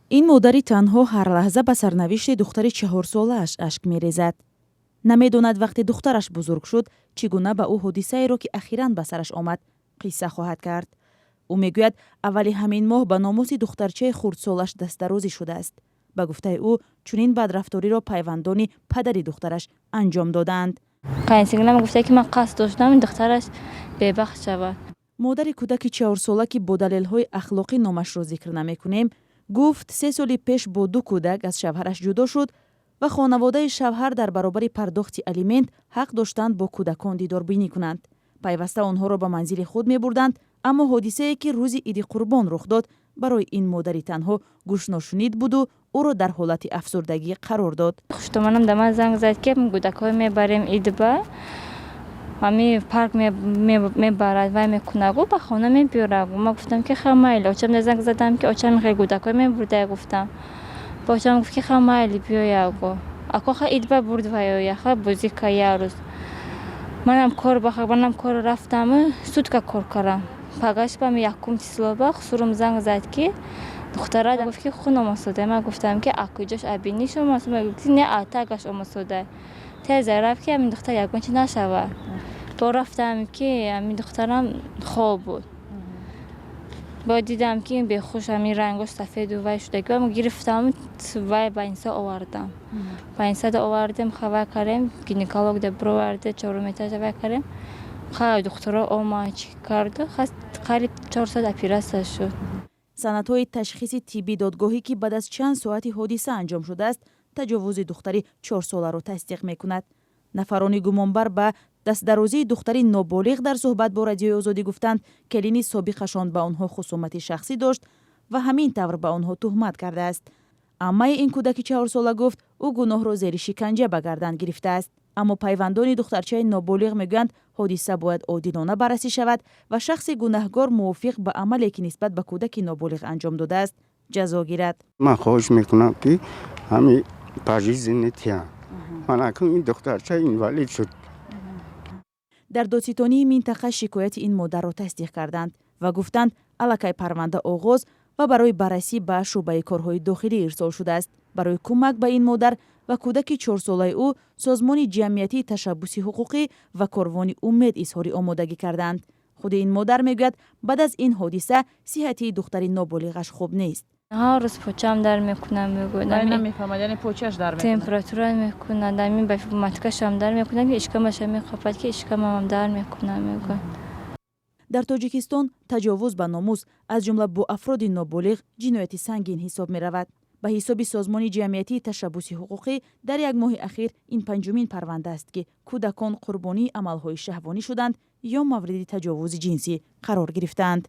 Ин модари танҳо ҳар лаҳза ба сарнавишти духтари 4-солааш ашк мерезад. Намедонад, вақте духтараш бузург шуд, чӣ гуна ба ӯ ҳодисаеро, ки ахиран ба сараш омад, қисса хоҳад кард. Ӯ мегӯяд, аввали ҳамин моҳ ба номуси духтарчаи хурдсолаш дастдарозӣ шудааст. Ба гуфтаи ӯ, чунин бадрафториро пайвандони падари духтараш анҷом додаанд. Қайнсингилам гуфта, ки ман қасд доштам, духтараш бебахт шавад. Модари кӯдаки 4-сола, ки бо далелҳои ахлоқӣ номашро зикр намекунем, гуфт, 3 соли пеш бо ду кӯдак аз шавҳараш ҷудо шуд ва хонаводаи шавҳар дар баробари пардохти алимент ҳақ доштанд бо кӯдакон дидорбинӣ кунанд. Пайваста онҳоро ба манзили худ мебурданд. Аммо ҳодисае, ки рӯзи Иди Қурбон рух дод, барои ин модари танҳо гӯшношунид буду ӯро дар ҳолати афсурдагӣ қарор дод. Хуштоманам да ман занг зад, ки кӯдакҳо мебарем идба, ҳами парк мебарад, вай мекунагу ба хона мебиёрагу. Ма гуфтам, ки ха, майли. Очам да занг задам, ки очам хел кӯдакҳо мебурдая, гуфтам. Ба очам гуфт, ки ха, майли, биёягу. Ако ха идба бурд ваёя, ха бозӣ ка як рӯз. Манам кор, манам кор рафтам, сутка кор кардам. Пагаш ба якум число ба хусурум занг зад, ки духтара гуфт, ки хун омосода. Ман гуфтам, ки акуҷош, абиниш омосода? Гуфт, не, атагаш омосода. Теза рафт, ки ҳамин духтар ягон чи нашавад. Бо рафтам, ки ҳамин духтарам хоб буд. Бо дидам, ки бехуш, ҳамин рангош сафеду вай шудаги. Гирифтам, вай ба инсо овардам, ба инсада овардем, хабар кардем, гинеколог да бироварде, чорум этажа вай кардем. Ха, духтуро омад, чӣ карду, қариб 4 соат оператсия шуд. Санадҳои ташхиси тибби додгоҳӣ, ки баъд аз чанд соати ҳодиса анҷом шудааст, таҷовузи духтари 4-соларо тасдиқ мекунад. Нафарони гумонбар ба дастдарозии духтари ноболиғ дар суҳбат бо Радиои Озодӣ гуфтанд, келини собиқашон ба онҳо хусумати шахсӣ дошт ва ҳамин тавр ба онҳо туҳмат кардааст. Аммаи ин кӯдаки 4-сола гуфт, ӯ гуноҳро зери шиканҷа ба гардан гирифтааст. Аммо пайвандони духтарчаи ноболиғ мегӯянд, ҳодиса бояд одилона баррасӣ шавад ва шахси гунаҳгор мувофиқ ба амале, ки нисбат ба кӯдаки ноболиғ анҷом додааст, ҷазо гирад. Ман хоҳиш мекунам, ки ҳами пожизненно тиям. Ман акун ин духтарча инвалид шуд. Дар додситонии минтақа шикояти ин модарро тасдиқ карданд ва гуфтанд, аллакай парванда оғоз ва барои баррасӣ ба шӯъбаи корҳои дохилӣ ирсол шудааст. Барои кӯмак ба ин модар ва кӯдаки 4-солаи ӯ Созмони ҷамъиятии ташаббуси ҳуқуқӣ ва Корвони Умед изҳори омодагӣ карданд. Худи ин модар мегӯяд, баъд аз ин ҳодиса сиҳатии духтари ноболиғаш хуб нест. Ҳар рӯз почаам дар мекунам, мегӯяд. Намефаҳмад, яъне почааш дар мекунад? Температура мекунад, ҳамин ба маткашам дар мекунад, ки ишкамаша мехапад, ки ишкамамам дар мекунад, мегӯяд. Дар Тоҷикистон таҷовуз ба номус, аз ҷумла бо афроди ноболиғ, ҷинояти сангин ҳисоб меравад. Ба ҳисоби Созмони ҷамъиятии ташаббуси ҳуқуқӣ, дар як моҳи ахир ин панҷумин парванда аст, ки кӯдакон қурбонии амалҳои шаҳвонӣ шуданд ё мавриди таҷовузи ҷинсӣ қарор гирифтаанд.